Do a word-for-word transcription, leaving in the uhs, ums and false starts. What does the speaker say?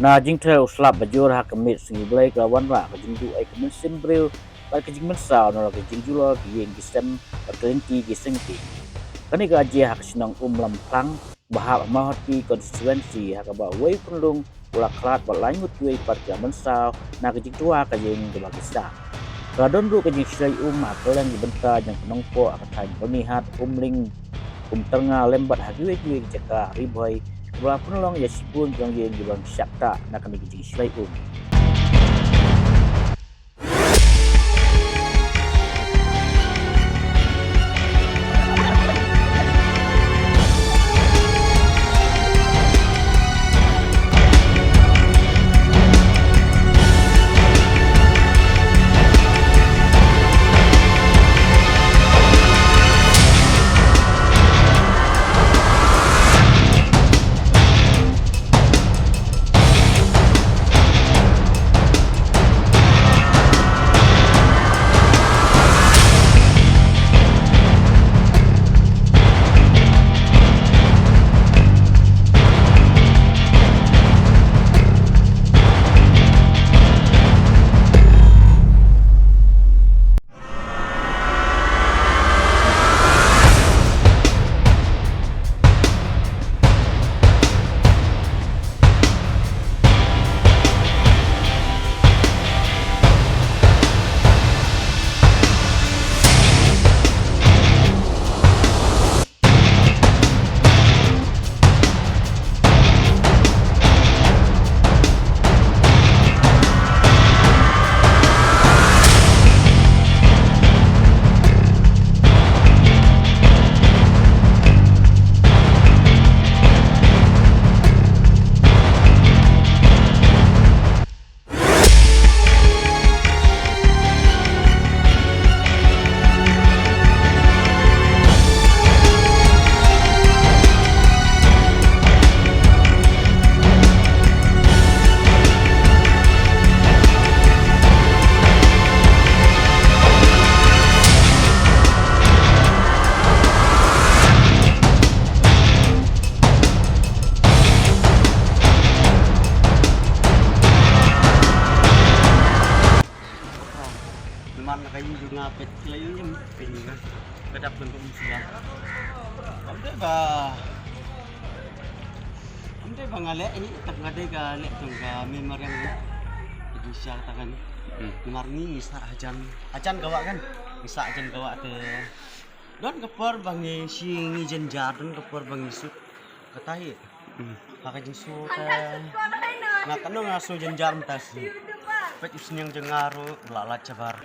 Na jingther u slap bajur ha ka miet Sngi Blei ka la wanrah ka jingduh ei ka mynsiem briew bad ka jingmynsaw na ka jingjulor ki ïing ki sem bad ka lynti ki seng ki. Kane ka la jia ha ka shnong Umlamphlang, ba hap ha Mawhati constituency, ha kaba uwei u pynlong u la khlad bad lai ngut kiwei pat ki la mynsaw na ka jingtwa ka ïing kaba ki sah. Ka la don ruh ka jingshlei um ha kylleng ki bynta jong ka Nongpoh ha ka thaiñ Byrnihat, Umling, Umtyrnga lem bad ha kiwei kiwei ki jaka ha Ri Bhoi, kaba la pynlong ïa shibun ki longïing kiba shah ktah na kane ka jingshlei um. Namar na ka ïing jong nga peit ki la ïoh ïoh peit nga. Ka dap pynkup sida. Ym dei ba, ym dei ba nga leh hi, tang ka dei ka leh tang ka memorial. Ka jingshisha kata kan. Hmm. Namar ngi ngi sah hajan, hajan ka wah kan. Ngi sah hajan ka wah te. Don ka por ba ngi shi ngi jynjar, don ka por ba ngi suk. Kata hi. Hmm. Ha ka jingsuk te. Nga kano nga suk jynjar mynta shi. Peit u sniang jong nga ruh la lait shabar.